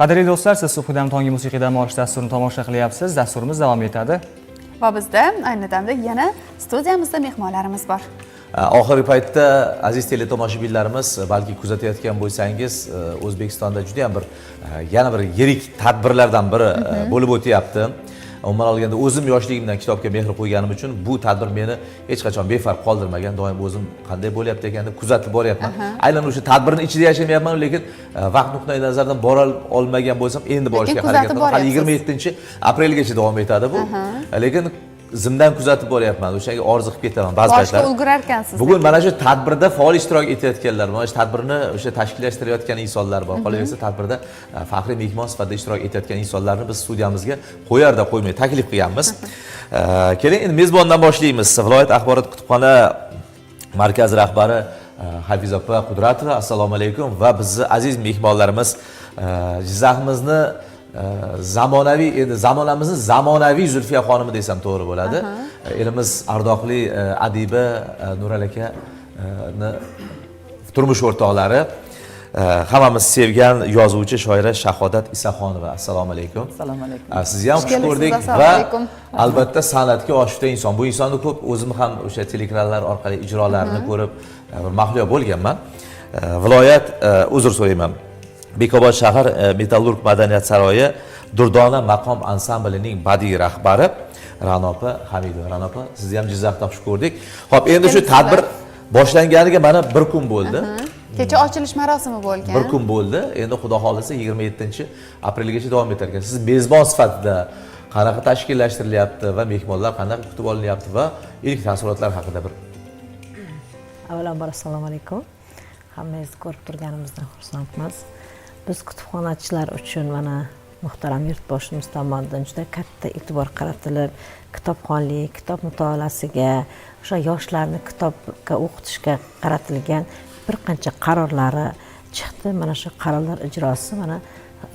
Qadrli do'stlar, siz "Subhidam tonggi musiqiy dam olish" dasturini tomosha qilyapsiz. Dasturimiz davom etadi. Va bizda ayni damda yana studiyamizda mehmonlarimiz bor. Oxirgi paytda, aziz teletomoshabinlarimiz, balki kuzatayotgan bo'lsangiz, O'zbekistonda juda ham bir yana bir yirik tadbirlardan biri bo'lib o'tyapti. Umuman olganda, o'zim yoshligimdan kitobga mehr qo'yganim uchun bu tadbir meni hech qachon befarq qoldirmagan. Doim o'zim qanday bo'lyapti ekan deb kuzatib boryapman. Aynan o'sha tadbirni ichida yashamayapman, lekin vaqt nuqtai nazaridan bora olmagan bo'lsam, endi borishga kuzatib harakat qilaman. Hali boryapsiz. 27-aprelgacha davom etadi bu, lekin zimdan kuzatib boryapman, o'shanga orziqib ketaman ba'zi Borishga paytlar. Ulgurarkansiz. Bugun mana shu tadbirda faol ishtirok etayotganlar, mana shu tadbirni o'sha tashkillashtirayotgan insonlar bor. Qolaversa, tadbirda faxriy mehmon sifatida ishtirok etayotgan insonlarni biz studiyamizga qo'yarda qo'ymay taklif qilganmiz. Keling, endi mezbondan boshlaymiz. Viloyat axborot kutubxona markazi rahbari Hafiza opa Qudratova, assalomu alaykum! Va bizni aziz mehmonlarimiz, Jizzaximizni zamonaviy, endi zamonamizni zamonaviy Zulfiya xonimi desam to'g'ri bo'ladi. Elimiz ardoqli adibi Nurali aka ni turmush o'rtoqlari, hammamiz sevgan yozuvchi, shoira Shahodat Isaxonova, assalomu alaykum! Assalomu alaykum. Sizni ham xush Xush ko'rdik. kelibsiz, assalomu Va alaykum. albatta san'atga oshufta inson. Bu insonni ko'p o'zim ham o'sha teleekranlar orqali ijrolarini ko'rib, bir mahliyo bo'lganman. Viloyat, uzr so'rayman, Bekobod shahar Metallurg madaniyat saroyi "Durdona" maqom ansamblining badiiy rahbari Ra'no opa Hamidova. Ra'no opa, sizni ham Jizzaxda xush ko'rdik. Ho'p, endi shu Kelibsizlar. tadbir boshlanganiga mana bir kun bo'ldi. Kecha ochilish marosimi bo'lgan. Bir kun bo'ldi. Endi, xudo xohlasa, 27-aprelgacha davom etar ekan. Siz mezbon sifatida qanaqa tashkillashtirilyapti va mehmonlar qanaqa kutib olinyapti va ilk taassurotlar haqida bir Avvalambor, assalomu alaykum! Hammangizni ko'rib turganimizdan xursandmiz. Biz kutubxonachilar uchun mana muhtaram yurtboshimiz tomonidan juda katta e'tibor qaratilib, kitobxonlik, kitob mutolaasiga, o'sha yoshlarni kitobga o'qitishga qaratilgan bir qancha qarorlari chiqdi. Mana shu qarorlar ijrosi mana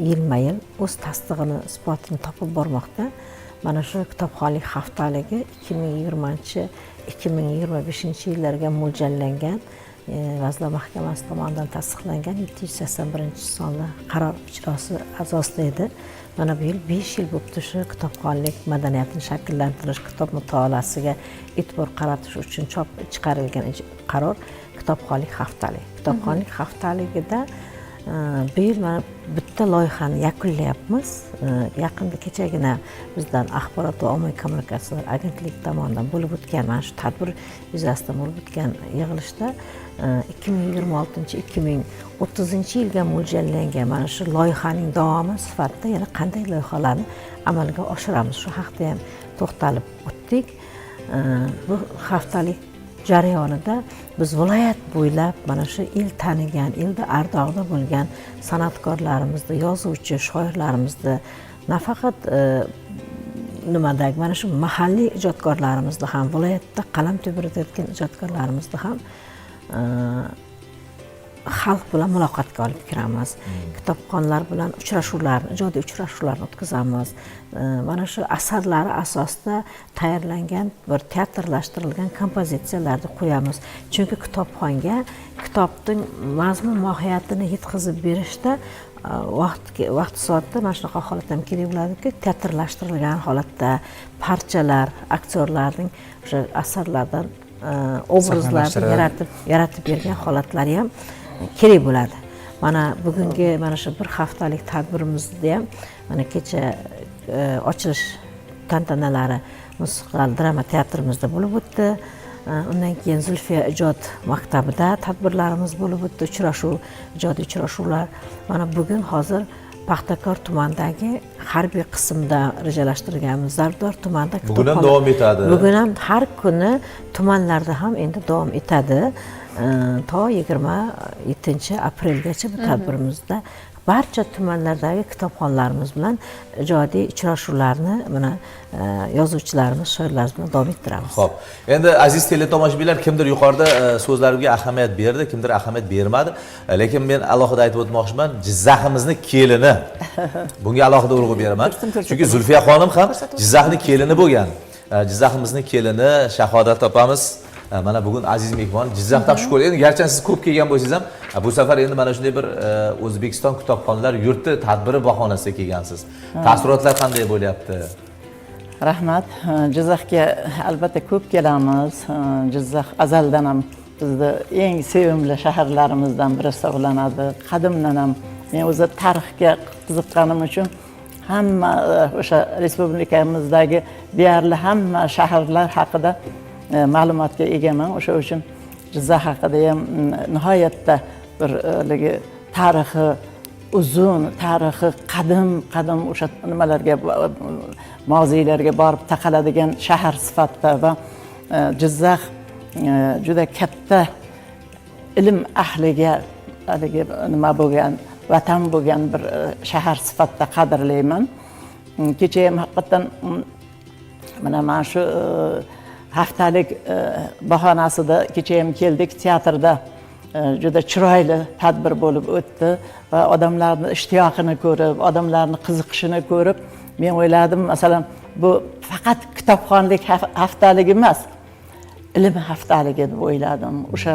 yilma yil o'z tasdig'ini, isbotini topib bormoqda. Mana shu kitobxonlik haftaligi 2020-2025 yillarga mo'ljallangan, Vazirlar Mahkamasi tomonidan tasdiqlangan 781-sonli qaror ijrosi asosida edi. Mana bu yil 5 yil bo'libdi, shu kitobxonlik madaniyatini shakllantirish, kitob mutolaasiga e'tibor qaratish uchun chop chiqarilgan qaror, kitobxonlik haftaligi. Kitobxonlik haftaligida bu yil mana bitta loyihani yakunlayapmiz. Yaqinda, kechagina bizdan Axborot va ommaviy kommunikatsiyalar agentligi tomonidan bo'lib o'tgan, mana shu tadbir yuzasidan bo'lib o'tgan yig'ilishda 2026-2030 yilga mo'ljallangan mana shu loyihaning davomi sifatida yana qanday loyihalarni amalga oshiramiz, shu haqida ham to'xtalib o'tdik. Bu haftalik jarayonida biz viloyat bo'ylab mana shu el tanigan, elda ardog'da bo'lgan san'atkorlarimizni, yozuvchi, shoirlarimizni, nafaqat nimadagi mana shu mahalliy ijodkorlarimizni ham, viloyatda qalam tebratayotgan ijodkorlarimizni ham xalq bilan muloqotga olib kiramiz, kitobxonlar bilan uchrashuvlarni, ijodiy uchrashuvlarni o'tkazamiz. Mana shu asarlari asosida tayyorlangan bir teatrlashtirilgan kompozitsiyalarni qo'yamiz, chunki kitobxonga kitobning mazmun mohiyatini yetkazib berishda vaqti soatda mana shunaqa holat ham kerak bo'ladiki, teatrlashtirilgan holatda parchalar, aktyorlarning o'sha asarlardan obrazlarni Sahnalashtirib. yaratib bergan holatlari ham kerak bo'ladi. Mana bugungi mana shu bir haftalik tadbirimizda ham mana kecha ochilish tantanalari musiqal drama teatrimizda bo'lib o'tdi. Undan keyin Zulfiya ijod maktabida tadbirlarimiz bo'lib o'tdi, uchrashuv, ijodiy uchrashuvlar. Mana bugun hozir Paxtakor tumanidagi harbiy qismda rejalashtirganmiz, Zarbdor tumanida Bugun ham davom etadi. Bugun ham har kuni tumanlarda ham endi davom etadi. To 27-aprelgacha bu tadbirimizda barcha tumanlardagi kitobxonlarimiz bilan ijodiy uchrashuvlarni mana yozuvchilarimiz, shoirlarimiz bilan davom ettiramiz. Ho'p, endi, aziz teletomoshabinlar, kimdir yuqorida so'zlarimga ahamiyat berdi, kimdir ahamiyat bermadi. Lekin men alohida aytib o'tmoqchiman, Jizzaximizni kelini. Bunga alohida urg'u beraman. Chunki Zulfiya xonim ham Jizzaxni kelini bo'lgan. Jizzaximizni kelini Shahodat opamiz. Mana bugun aziz mehmon Jizzaxda xush ko'rdik. Endi garchi siz ko'p kelgan bo'lsangiz ham, bu safar endi mana shunday bir O'zbekiston kitobxonlar yurti tadbiri bahonasida kelgansiz. Taassurotlar qanday bo'lyapti? Rahmat. Jizzaxga albatta ko'p kelamiz. Jizzax azaldan ham bizni eng sevimli shaharlarimizdan biri hisoblanadi. Qadimdan ham men o'zi tarixga qiziqqanim uchun hamma o'sha respublikamizdagi deyarli hamma shaharlar haqida ma'lumotga egaman. O'sha uchun Jizzax haqida ham nihoyatda bir haligi tarixi uzun, tarixi qadim qadim o'sha nimalarga, moziylarga borib taqaladigan shahar sifatida va Jizzax juda katta ilm ahliga haligi nima bo'lgan, vatan bo'lgan bir shahar sifatida qadrlayman. Kecha ham haqiqatdan mana shu haftalik bahonasida kecha ham keldik, teatrda juda chiroyli tadbir bo'lib o'tdi va odamlarni ishtiyoqini ko'rib, odamlarni qiziqishini ko'rib men o'yladim, masalan, bu faqat kitobxonlik haftaligi emas, ilm haftaligi deb o'yladim. O'sha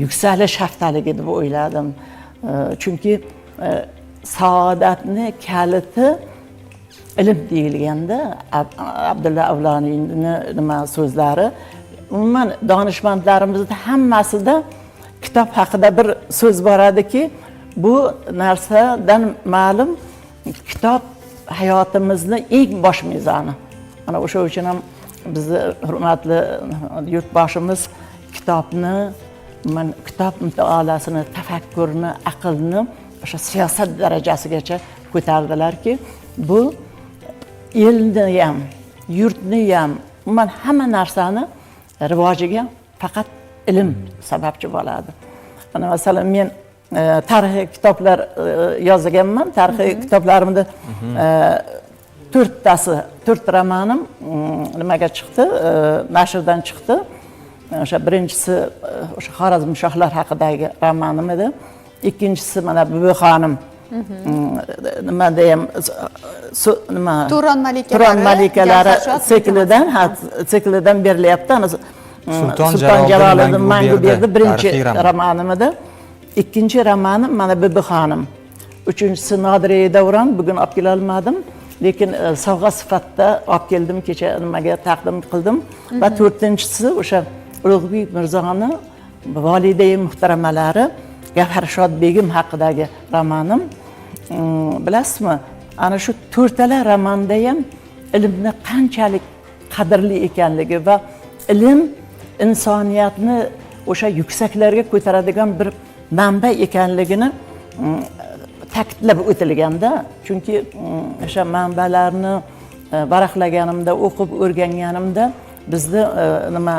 yuksalish haftaligi deb o'yladim. Chunki saodatni kaliti ilm deyilganda Abdulla Avloniyni nima so'zlari, umuman donishmandlarimizda hammasida kitob haqida bir so'z boradiki, bu narsadan ma'lum kitob hayotimizni eng bosh mezoni. Mana o'sha uchun ham bizni hurmatli yurtboshimiz kitobni, umuman kitob mutolaasini, tafakkurni, aqlni o'sha siyosat darajasigacha ko'tardilarki, bu elni ham, yurtni ham, umuman hamma narsani rivojiga faqat ilm sababchi bo'ladi. Mana masalan, men tarixiy kitoblar yozganman. Tarixiy kitoblarimda to'rttasi, 4 romanim nimaga chiqdi, nashrdan chiqdi. O'sha birinchisi o'sha Xorazmshohlar haqidagi romanim edi. Ikkinchisi mana Bibixonim, nima deyam, nima Turon malikalari, Turon malikalari siklidan, ha, siklidan berilyapti. Ana Sulton Sulton Jaloliddin Manguberdi Manguberdi birinchi romanim romanim edi. Ikkinchi romanim mana Bibixonim. Uchinchisi Nodira Davron, bugun olib kela olmadim, lekin sovg'a sifatida olib keldim, kecha nimaga taqdim qildim. Va to'rtinchisi o'sha Ulug'bek Mirzoni volidai muhtaramalari Gavharshod begim haqidagi romanim. Bilasizmi, ana shu to'rtala romanda ham ilmni qanchalik qadrli ekanligi va ilm insoniyatni o'sha yuksaklarga ko'taradigan bir manba ekanligini ta'kidlab o'tilganda, chunki o'sha manbalarni varaqlaganimda, o'qib o'rganganimda bizni nima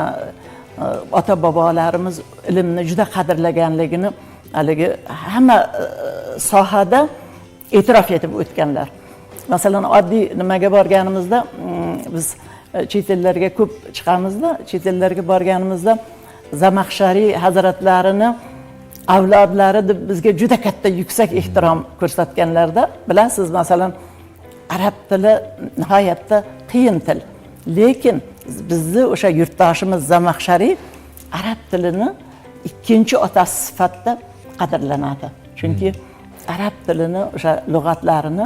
ota bobolarimiz ilmni juda qadrlaganligini haligi hamma sohada e'tirof etib o'tganlar. Masalan, oddiy nimaga borganimizda, biz chet ellarga ko'p chiqamizda, chet ellarga borganimizda Zamaxshariy hazratlarini avlodlari deb bizga juda katta yuksak ehtirom ko'rsatganlarda, bilasiz, masalan, arab tili nihoyatda qiyin til, lekin bizni o'sha yurtdoshimiz Zamaxshariy arab tilini ikkinchi otasi sifatida qadrlanadi. Chunki arab tilini o'sha lug'atlarini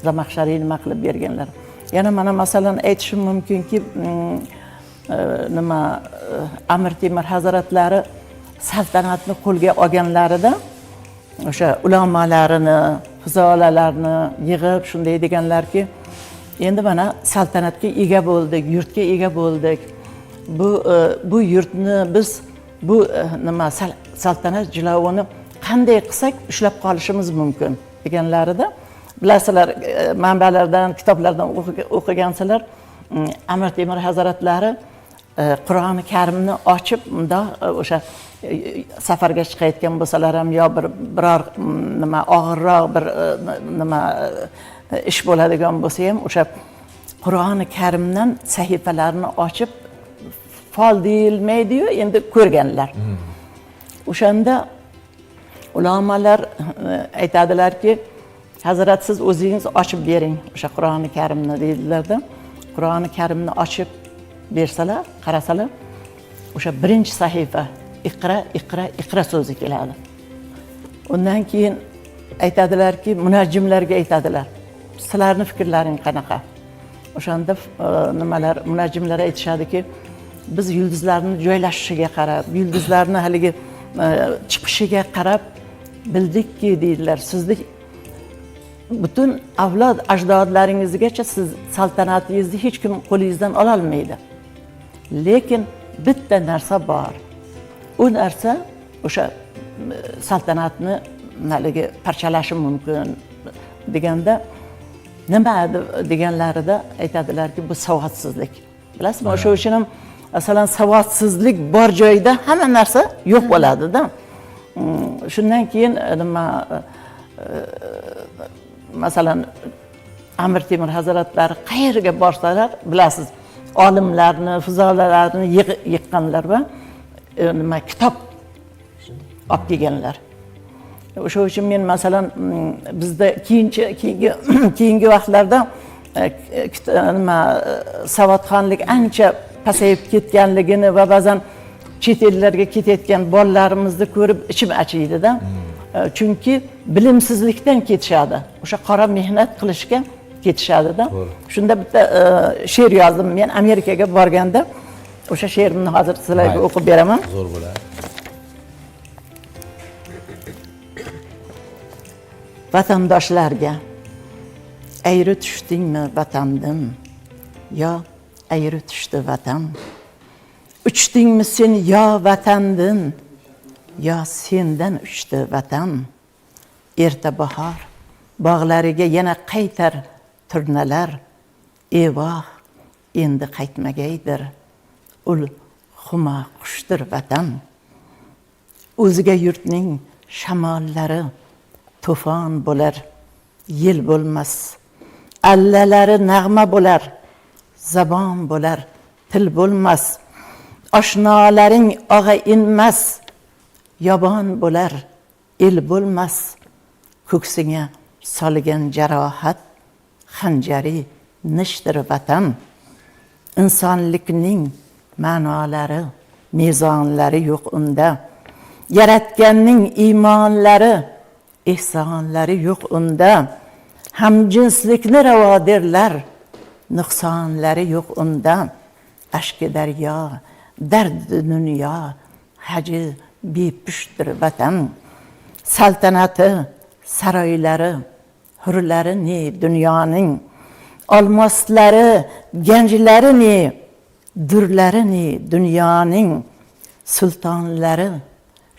Zamaxshariy nima qilib berganlar. Yana mana masalan aytishim mumkinki, nima Amir Temur hazratlari saltanatni qo'lga olganlarida o'sha ulamolarini, fuzolalarni yig'ib shunday deganlarki, endi mana saltanatga ega bo'ldik, yurtga ega bo'ldik. Bu yurtni biz bu nima saltanat jilovini qanday qilsak ushlab qolishimiz mumkin deganlarida, bilasizlar, manbalardan, kitoblardan o'qigansizlar, Amir Temur hazratlari Qur'oni Karimni ochib bundoq o'sha safarga chiqayotgan bo'lsalar ham yo bir biror nima og'irroq bir nima ish bo'ladigan bo'lsa ham o'sha Qur'oni Karimdan sahifalarni ochib fol deyilmaydi-yu, endi ko'rganlar. O'shanda ulamolar aytadilarki, hazrat siz o'zingiz ochib bering o'sha Qur'oni Karimni deydilarda. Qur'oni Karimni ochib bersalar, qarasalar, O'sha birinchi sahifa iqra, iqra, iqra so'zi keladi. Undan keyin aytadilarki, munajjimlarga aytadilar. Sizlarning fikrlaring qanaqa? O'shanda nimalar munajjimlar aytishadiki, biz yulduzlarni joylashishiga qarab, yulduzlarni haligi chiqishiga qarab bildikki deydilar. Sizni butun avlod ajdodlaringizgacha siz saltanatingizni hech kim qo'lingizdan ola olmaydi. Lekin bitta narsa bor. U narsa o'sha saltanatni haligi parchalashi mumkin deganda nima deganlarida aytadilarki, bu savodsizlik. Bilasizmi, o'sha uchun ham masalan savodsizlik bor joyda hamma narsa yo'q bo'ladi-da. Shundan keyin nima masalan Amir Temur hazratlari qayerga borsalar, bilasiz, olimlarni, fuzolalarni yiqqanlar va nima kitob olib kelganlar. O'sha uchun men masalan bizda keyingi vaqtlarda nima savodxonlik ancha pasayib ketganligini va ba'zan chet ellarga ketayotgan bolalarimizni ko'rib ichim achiydi-da. Chunki bilimsizlikdan ketishadi. O'sha qora mehnat qilishga ketishadi-da. Shunda bitta she'r yozdim men Amerikaga borganda. O'sha she'rimni hozir sizlarga o'qib beraman. Zo'r bo'ladi. Vatandoshlarga ayri tushdingmi vatandim, yo ayri tushdi vatan. Uchdingmi sen yo vatandin, yo sendan uchdi vatan. Erta bahor bog'lariga yana qaytar turnalar, evoh endi qaytmagaydir ul xuma qushdir vatan. O'ziga yurtning shamollari to'fon bo'lar, yel bo'lmas. Allalari nag'ma bo'lar, zabon bo'lar, til bo'lmas. Oshnolaring og'a inmas, yobon bo'lar, el bo'lmas. Ko'ksinga solgan jarohat xanjari nishdir vatan. Insonlikning ma'nolari, mezonlari yo'q unda. Yaratganning iymonlari, ehsonlari yo'q unda. Hamjinslikni ravo derlar, nuqsonlari yo'q unda. Ashki daryo, dardi dunyo, haji bepushtdir vatan. Saltanati, saroylari, hurlari ne dunyoning, olmoslari, ganjlari ne, durlari ne dunyoning, sultonlari,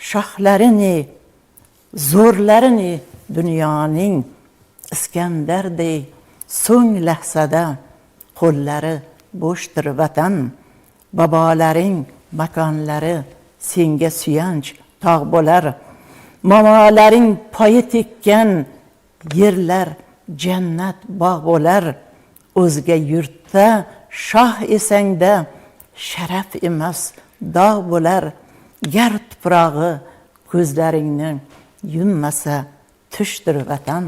shohlari ne, zo'rlari ne dunyoning. Iskandarday so'ng lahzada qo'llari bo'shdir vatan. Bobolaring makonlari senga suyanch tog' bo'lar. Momolaring poyi tekkan yerlar jannat bog' bo'lar. O'zga yurtda shoh esangda sharaf emas dog' bo'lar. Gar tuprog'i ko'zlaringni yummasa tushdir vatan.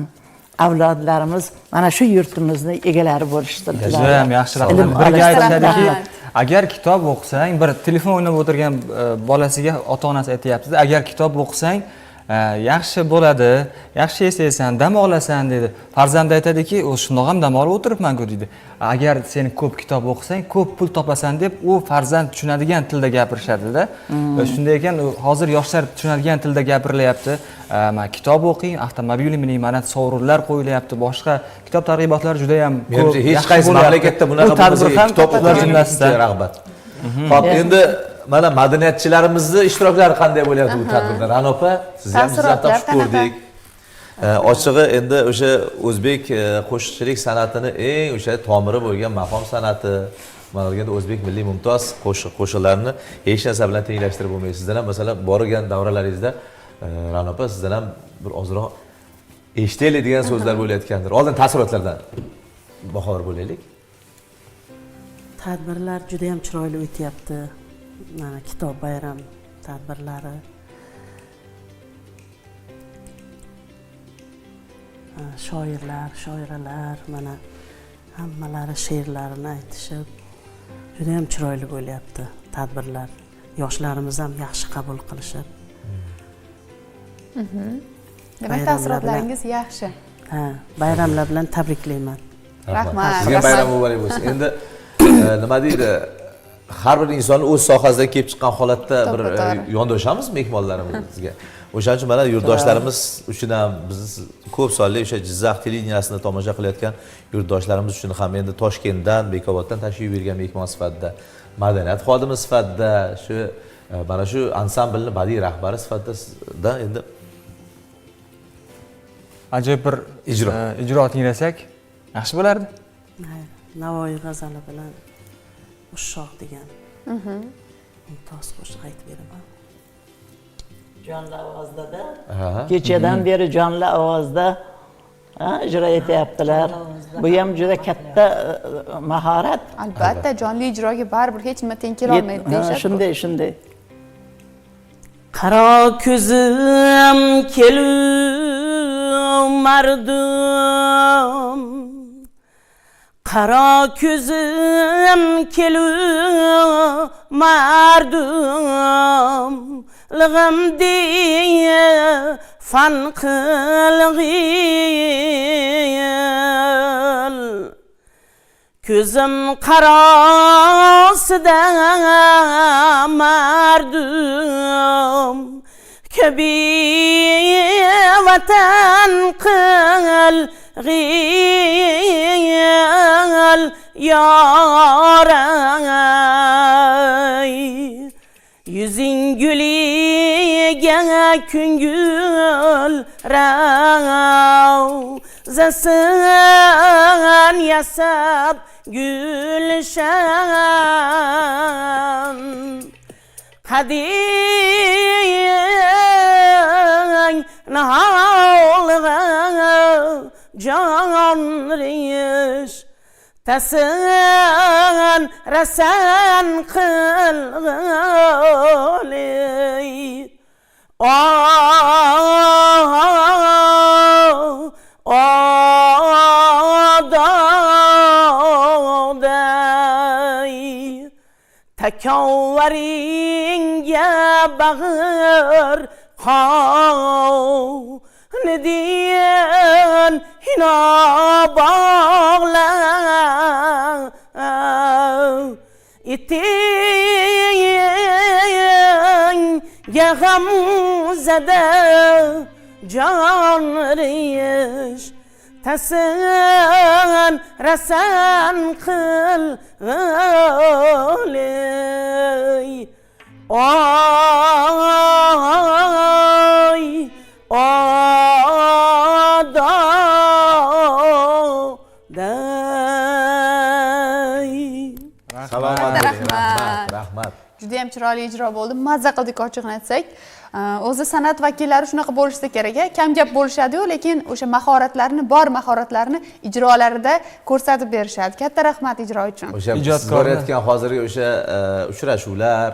Avlodlarimiz mana shu yurtimizni egalari bo'lishsin. Juda ham yaxshi rahmat. Birga aytishadiki, agar kitob o'qisang, bir telefon o'ynab o'tirgan bolasiga ota-onasi aytayapti, agar kitob o'qisang yaxshi bo'ladi, yaxshi eslaysan, dam olasan dedi. Farzandi aytadiki, "O shundoq ham dam olib o'tiribman-ku" deydi. Agar sen ko'p kitob o'qisang, ko'p pul topasan deb u farzand tushunadigan tilda gapirishadi-da. Shunday ekan, hozir yoshlar tushunadigan tilda gapirilyapti. Mana kitob o'qing, avtomobil mining, mana sovrinlar qo'yilyapti, boshqa kitob targ'ibotlari juda ham ko'p. Hech qaysi mamlakatda bunaqa tadbir ham kitob jumlasidan rag'bat. Xo'p, endi mana madaniyatchilarimizni ishtiroklari qanday bo'lyapti bu tadbirda? Ra'no opa, sizni ham Jizzaxda ko'rdik. Ochig'i endi o'sha o'zbek qo'shiqchilik san'atini eng o'sha tomiri bo'lgan maqom san'ati, mana deganda o'zbek milliy mumtoz qo'shiqlarini hech narsa bilan tenglashtirib bo'lmaydi. Sizdan ham masalan borgan davralaringizda Ra'no opa, sizdan ham bir ozroq eshitaylik degan so'zlar bo'layotgandir. Oldin taassurotlardan bahodir bo'laylik. Tadbirlar juda ham chiroyli o'tyapti. Mana kitob bayram tadbirlari. Shoirlar, shoiralar mana hammalari she'rlarini aytishib juda ham chiroyli bo'lyapti tadbirlar. Yoshlarimiz ham yaxshi qabul qilishib. Demak, taassurotlaringiz yaxshi. Ha, bayramlar bilan tabriklayman. Rahmat. Sizga bayram muborak bo'lsin. Endi nima deydi, har bir inson o'z sohasida kelib chiqqan holatda bir yondoshamiz mehmonlarimizga. O'shaning uchun mana yurtdoshlarimiz uchun ham, bizni ko'p sonli o'sha Jizzax televideniyasini tomosha qilayotgan yurtdoshlarimiz uchun ham endi Toshkentdan, Bekoboddan tashrif buyurgan mehmon sifatida, madaniyat xodimi sifatida, shu mana shu ansamblning badiiy rahbari sifatida endi ajoyib bir ijro tinglasak yaxshi bo'lardi. Navoiy g'azali bilan Ushoq degan mumtoz qo'shiq aytib beraman. Jonli ovozda-da. Kechadan beri jonli ovozda ijro etyaptilar. Bu ham juda katta mahorat. Albatta, jonli ijroga baribir hech nima teng kela olmaydi deyishadi. Shunday, shunday. Qaro ko'zim kelmardim, qaro ko'zim kelmardim, lig'im deya fan qilg'il, ko'zim qarosida mardim, kabi vatan qilg'il yoray, yuzing guliga ko'ngil ravzasin yasab gulshan, qading niholg'a jon rish tasan rasan qilg'ili, ododay takovvaringga bag'ir qoni deyin hino bog'la, itingga g'amzada jon rish tasan rasan qilg'ili, oy ododay. Salomat bo'ling. Rahmat, rahmat. Juda ham chiroyli ijro bo'ldi. Mazza qildik ochig'ini aytsak. O'zi san'at vakillari shunaqa bo'lishsa kerak, kam gap bo'lishadi-yu, lekin o'sha mahoratlarini, bor mahoratlarini ijrolarida ko'rsatib berishadi. Katta rahmat ijro uchun. O'sha siz ko'rayotgan hozirgi o'sha uchrashuvlar,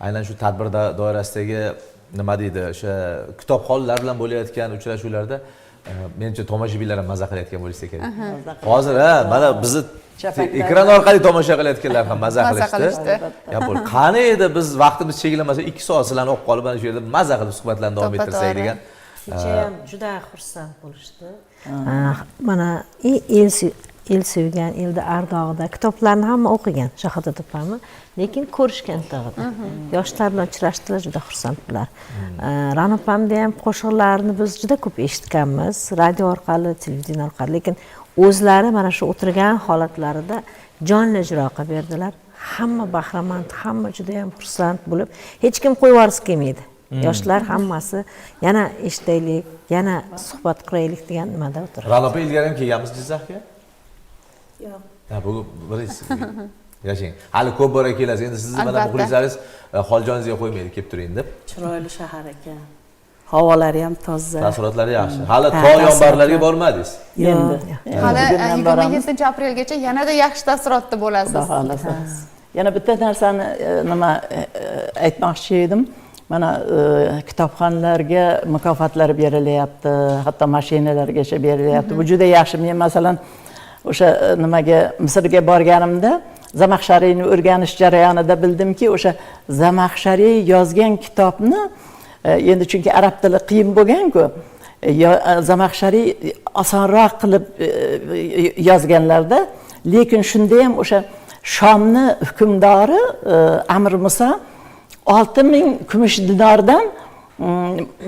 aynan shu tadbir doirasidagi nima deydi, o'sha kitobxonlar bilan bo'layotgan uchrashuvlarda menimcha tomoshabinlar ham maza qilayotgan bo'lsa kerak. Hozir mana bizni ekran orqali tomosha qilayotganlar ham maza qilishdi. Qani edi biz vaqtimiz cheklanmasa 2 soat sizlarni olib qolib mana shu yerda maza qilib suhbatlarni davom ettirsak degan. Kecha ham juda xursand bo'lishdi. Mana el sevgan, elda ardog'ida kitoblarni hamma o'qigan Shahodat opamni, lekin ko'rishgan tog'ida. Yoshlar bilan uchrashdilar, juda xursandlar. Ra'no opamni ham qo'shiqlarini biz juda ko'p eshitganmiz, radio orqali, televideniye orqali, lekin o'zlari mana shu o'tirgan holatlarida jonli ijro qilib berdilar. Hamma bahramand, hamma juda ham xursand bo'lib, hech kim qo'yib yuborgisi kelmaydi. Yoshlar hammasi yana eshitaylik, yana suhbat quraylik degan nimada o'tiradi. Ra'no opa, ilgari ham kelganmiz Jizzaxga? Yo'q. Ha, bu birinchisi. Yashang. Hali ko'p bora kelasiz. Endi sizni mana muxlislaringiz holjoningizga qo'ymaydi, kelib turing deb. Chiroyli shahar ekan. Havolari ham toza. Taassurotlari yaxshi. Hali tog' yombarlarga bormadingiz. Endi. Hali 27 aprelgacha yanada yaxshi taassurotda bo'lasiz. Xudo xolasa. Yana bitta narsani nima aytmoqchi edim. Mana kitobxonlarga mukofotlar berilyapti, hatto mashinalargacha berilyapti. Bu juda yaxshi. Men masalan o'sha nimaga Misrga borganimda Zamaxshariyni o'rganish jarayonida bildimki, o'sha Zamaxshariy yozgan kitobni, endi chunki arab tili qiyin bo'lgan-ku, Zamaxshariy osonroq qilib yozganlarda, lekin shunda ham o'sha Shomni hukmdori Amir Musa 6000 kumush dinordan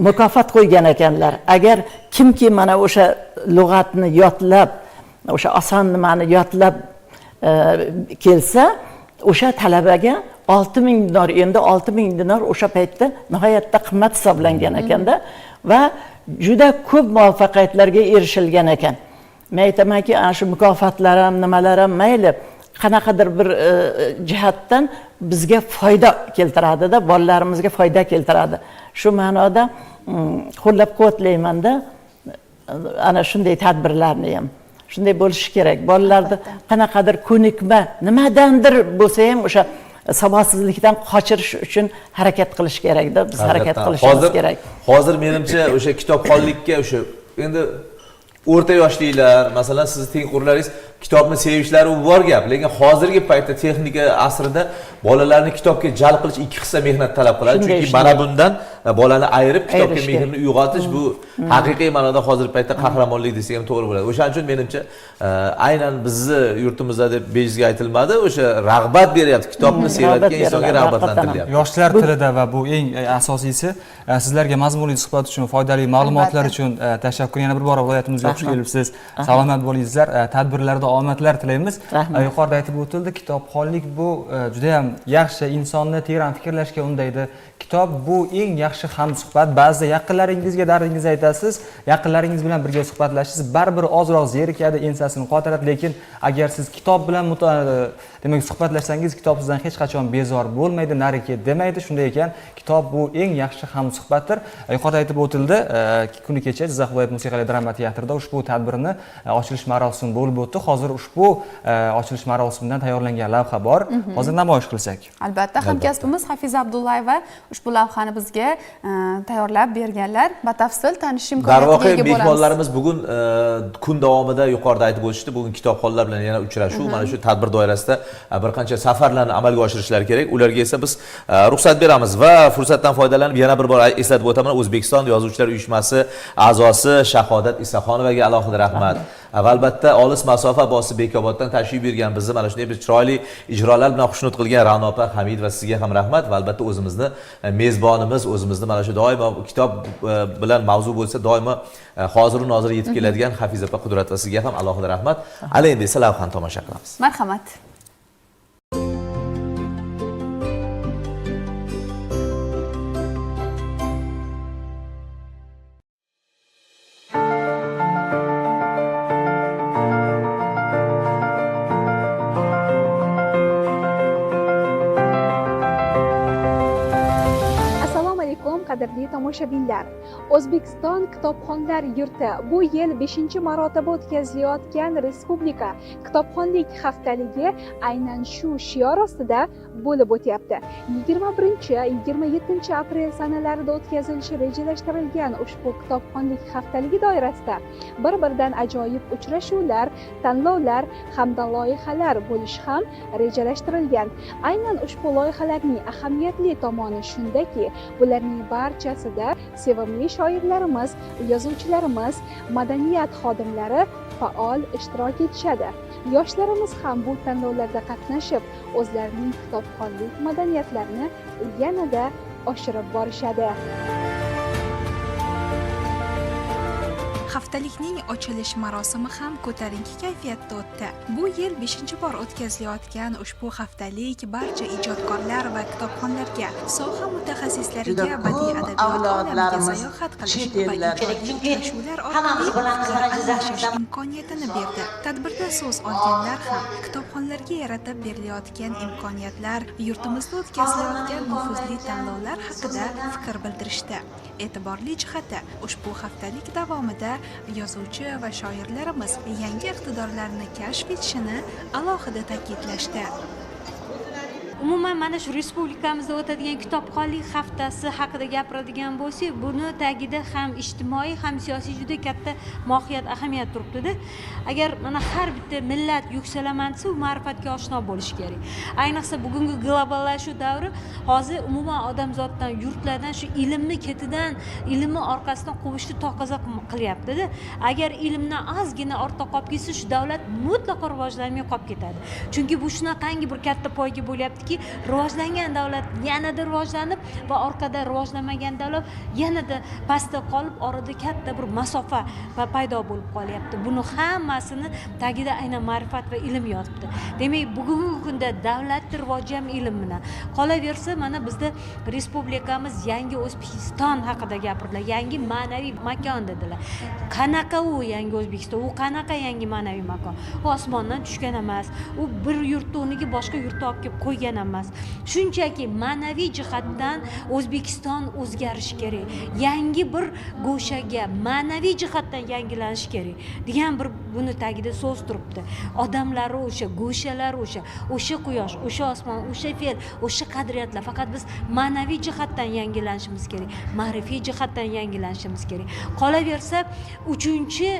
mukofot qo'ygan ekanlar. Agar kimki mana o'sha lug'atni yodlab, o'sha oson nimani yodlab kelsa, o'sha talabaga 6000 dinor, endi 6000 dinor o'sha paytda nihoyatda qimmat hisoblangan ekanda va juda ko'p muvaffaqiyatlarga erishilgan ekan. Men aytamanki, ana shu mukofotlar ham, nimalar ham mayli, qanaqadir bir jihatdan bizga foyda keltiradida, bolalarimizga foyda keltiradi. Shu ma'noda qo'llab-quvvatlaymanda ana shunday tadbirlarni ham. Shunday bo'lishi kerak. Bolalarda qanaqadir ko'nikma, nimadandir bo'lsa ham o'sha savodsizlikdan qochirish uchun harakat qilish kerakda. Biz harakat qilishimiz kerak. Hozir menimcha o'sha kitobxonlikka o'sha endi o'rta yoshlilar, masalan, sizni tengqurlaringiz kitobni sevishlari u bor gap, lekin hozirgi paytda texnika asrida bolalarni kitobga jalb qilish ikki hissa mehnat talab qiladi. Chunki mana bundan bolani ayirib kitobga mehrni uyg'otish bu haqiqiy ma'noda hozirgi paytda qahramonlik desak ham to'g'ri bo'ladi. O'shaning uchun menimcha aynan bizni yurtimizda deb bejizga aytilmadi, o'sha rag'bat beryapti, kitobni sevadigan insonga rag'batlantirilyapti. Yoshlar tilida va bu eng asosiysi, sizlarga mazmunli suhbat uchun, foydali ma'lumotlar uchun tashakkur. Yana bir bor viloyatimizga xush kelibsiz. Salomat bo'lingizlar. Tadbirlarda omadlar tilaymiz. Yuqorida aytib o'tildi, kitobxonlik bu juda ham yaxshi, insonni teran fikrlashga undaydi. Kitob bu eng yaxshi hamsuhbat. Ba'zida yaqinlaringizga dardingizni aytasiz, yaqinlaringiz bilan birga suhbatlashsiz, baribir ozroq zerikadi, ensasini qotiradi, lekin agar siz kitob bilan demak suhbatlashsangiz, kitob sizdan hech qachon bezor bo'lmaydi, nari ket demaydi. Shunday ekan, kitob bu eng yaxshi hamsuhbatdir. Yuqorida aytib o'tildi, kuni kecha Jizzax viloyat musiqali drama teatrida ushbu tadbirni ochilish marosimi bo'lib o'tdi. Hozir ushbu ochilish marosimidan tayyorlangan lavha bor. Hozir namoyish qilsak. Albatta, hamkasbimiz Hafiza Abdullayeva ushbu lavhani bizga tayyorlab berganlar. Batafsil tanishish imkoniyatiga ega bo'lamiz. Mehmonlarimiz bugun kun davomida yuqorida aytib o'tishdi, bugun kitobxonlar bilan yana uchrashuv, mana shu tadbir doirasida bir qancha safarlarni amalga oshirishlari kerak. Ularga esa biz ruxsat beramiz va fursatdan foydalanib yana bir bor eslatib o'taman, O'zbekiston Yozuvchilar uyushmasi a'zosi Shahodat Isaxonovaga alohida rahmat. Va albatta olis masofa bosib Bekoboddan tashrif buyurgan bizni mana shunday bir chiroyli ijrolar bilan xushnud qilgan Ra'no opa Hamidova sizga ham rahmat va albatta o'zimizni mezbonimiz, o'zimizni mana shu doimo kitob bilan mavzu bo'lsa doimo hozir u nozir yetib keladigan Hafiza opa Qudratova sizga ham alohida rahmat. Ana endi esa lavhani tomosha qilamiz. Marhamat. Qadrli tomoshabinlar, O'zbekiston kitobxonlar yurti bu yil 5-marotaba o'tkazilayotgan Respublika kitobxonlik haftaligi aynan shu shior ostida bo'lib o'tyapti. 21-27 aprel sanalarida o'tkazilishi rejalashtirilgan ushbu kitobxonlik haftaligi doirasida bir-biridan ajoyib uchrashuvlar, tanlovlar hamda loyihalar bo'lishi ham rejalashtirilgan. Aynan ushbu loyihalarning ahamiyatli tomoni shundaki, bularning barchasida sevimli shoirlarimiz, yozuvchilarimiz, madaniyat xodimlari faol ishtirok etishadi. Yoshlarimiz ham bu tanlovlarda qatnashib, o'zlarining kitobxonlik madaniyatlarini yanada oshirib borishadi. Haftalikning ochilish marosimi ham ko'tarinki kayfiyatda o'tdi. Bu yil 5-bor o'tkazilayotgan ushbu haftalik barcha ijodkorlar va kitobxonlarga, soha mutaxassislariga badiiy adabiyot olamiga sayohat qilish va ijodiy uchrashuvlar orqali fikr almashish imkoniyatini berdi. Tadbirda so'z olganlar ham kitobxonlarga yaratib berilayotgan imkoniyatlar, yurtimizda o'tkazilayotgan nufuzli tanlovlar haqida fikr bildirishdi. E'tiborli jihati, ushbu haftalik davomida yozuvchi va shoirlarimiz yangi iqtidorlarni kashf etishini alohida ta'kidlashdi. Umuman mana shu respublikamizda o'tadigan kitobxonlik haftasi haqida gapiradigan bo'lsak, buni tagida ham ijtimoiy, ham siyosiy juda katta mohiyat, ahamiyat turibdi-da. Agar mana har bitta millat yuksalaman desa, u ma'rifatga oshno bo'lishi kerak. Ayniqsa bugungi globallashuv davri hozir umuman odamzoddan, yurtlardan shu ilmni ketidan, ilmni orqasidan quvishni taqozo qilyapti-da. Agar ilmdan ozgina ortda qolib ketsa, shu davlat mutlaqo rivojlanmay qolib ketadi. Chunki bu shunaqangi bir katta poyga bo'lyaptiki, rivojlangan davlat yanada rivojlanib va orqada rivojlanmagan davlat yanada pastda qolib, orada katta bir masofa paydo bo'lib qolyapti. Buni hammasini tagida aynan ma'rifat va ilm yotibdi. Demak, bugungi kunda davlatni rivoji ham ilm bilan. Qolaversa, mana bizda respublikamiz yangi O'zbekiston haqida gapirdilar, yangi ma'naviy makon dedilar. Qanaqa u yangi O'zbekiston? U qanaqa yangi ma'naviy makon? U osmondan tushgan emas, u bir yurtni o'rniga boshqa yurtni olib kelib qo'ygan emas. Shunchaki ma'naviy jihatdan O'zbekiston o'zgarishi kerak, yangi bir go'shaga ma'naviy jihatdan yangilanishi kerak degan bir buni tagida so'z turibdi. Odamlari o'sha, go'shalari o'sha, o'sha quyosh, o'sha osmon, o'sha fe'l, o'sha qadriyatlar. Faqat biz ma'naviy jihatdan yangilanishimiz kerak, ma'rifiy jihatdan yangilanishimiz kerak. Qolaversa, 3-chi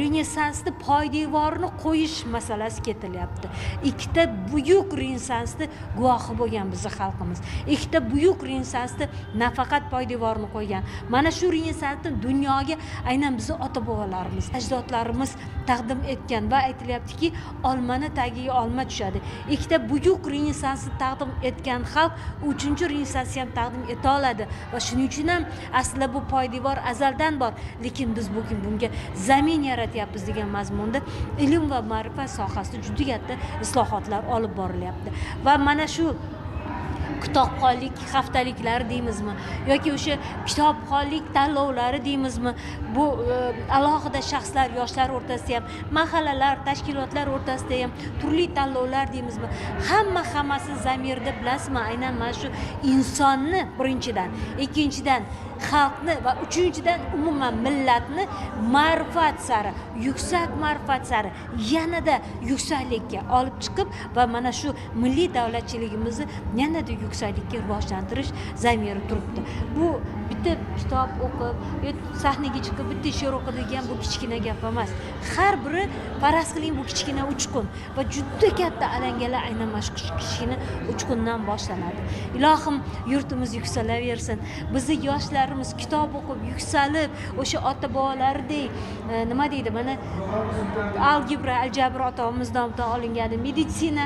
Renessansni poydevorini qo'yish masalasi ketilyapti. Ikkita buyuk Renessansni guvohi bo'lgan bizning xalqimiz. Ikkita buyuk Renessansni nafaqat poydevorini qo'ygan. Mana shu Renessansni dunyoga aynan bizning ota-bobolarimiz, ajdodlarimiz taqdim etgan va aytilyaptiki, olmani tagiga olma tushadi. Ikkita buyuk Renessansni taqdim etgan xalq 3-chi Renessansni ham taqdim eta oladi va shuning uchun ham aslida bu poydevor azaldan bor, lekin biz bugun bunga zamin yaratyapmiz degan mazmunda ilm va ma'rifat sohasida juda katta islohotlar olib borilyapti. Va mana shu kitobxonlik haftaliklari deymizmi yoki o'sha kitobxonlik tanlovlari deymizmi, bu alohida shaxslar, yoshlar o'rtasida ham, mahallalar, tashkilotlar o'rtasida ham turli tanlovlar deymizmi, hammasi zamirda bilasizmi, aynan mana shu insonni birinchidan, ikkinchidan xalqni va uchinchidan umuman millatni ma'rifat sari, yuksak ma'rifat sari yanada yuksaklikka olib chiqib va mana shu milliy davlatchiligimizni yanada yuksaklikka rivojlantirish zamiri turibdi. Bu bitta kitob o'qib, sahnaga chiqib bitta she'r o'qiydigan bu kichkina gap emas. Har biri faraz qiling, bu kichkina uchqun va juda katta alangalar aynan mana shu kichkina uchqundan boshlanadi. Ilohim yurtimiz yuksalaversin. Bizni yoshlarimiz kitob o'qib yuksalib, o'sha ota-bobolaridek nima deydi, mana algebra, aljabr otamiz nomidan olingani, meditsina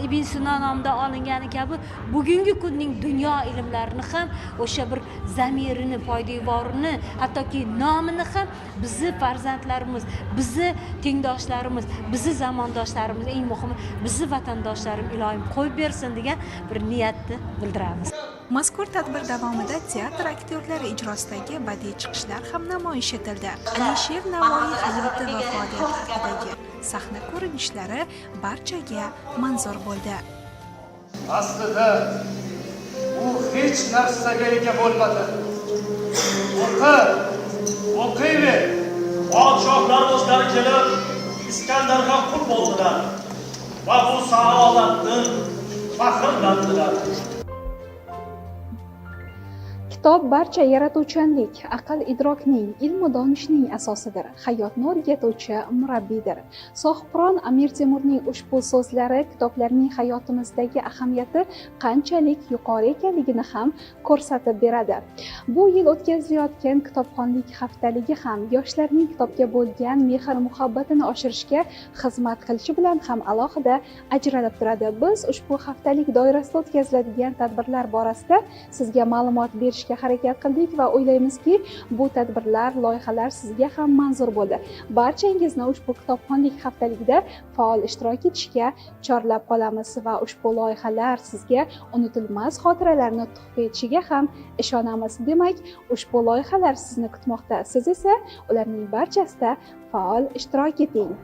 Ibn Sino nomidan olingani kabi bugungi kunning dunyo ilmlarini ham o'sha bir zamirini, poydevorini, hattoki nomini ham bizni farzandlarimiz, bizni tengdoshlarimiz, bizni zamondoshlarimiz, eng muhimi bizni vatandoshlarimiz ilohim qo'yib bersin degan bir niyatni bildiramiz. Mazkur tadbir davomida teatr aktyorlari ijrosidagi badiiy chiqishlar ham namoyish etildi. Alisher Navoiy hayoti va faoliyati haqidagi sahna ko'rinishlari barchaga manzur bo'ldi. Aslida u hech narsaga ega bo'lmadi. O'qi, o'qiyver. Podshohlar o'zlari kelib Iskandarga qul bo'ldilar va bu saodatni faxrlandilar. Kitob barcha yaratuvchanlik, aql-idrokning, ilmu donishning asosidir. Hayotni o'rgatuvchi murabbiydir. Sohibqiron Amir Temurning ushbu so'zlari kitoblarning hayotimizdagi ahamiyati qanchalik yuqori ekanligini ham ko'rsatib beradi. Bu yil o'tkazilayotgan kitobxonlik haftaligi ham yoshlarning kitobga bo'lgan mehr-muhabbatini oshirishga xizmat qilishi bilan ham alohida ajralib turadi. Biz ushbu haftalik doirasida o'tkaziladigan tadbirlar borasida sizga ma'lumot berishga harakat qildik va o'ylaymizki, bu tadbirlar, loyihalar sizga ham manzur bo'ldi. Barchangizni ushbu kitobxonlik haftaligida faol ishtirok etishga chorlab qolamiz va ushbu loyihalar sizga unutilmas xotiralarni tuhfa etishiga ham ishonamiz. Demak, ushbu loyihalar sizni kutmoqda. Siz esa ularning barchasida faol ishtirok eting.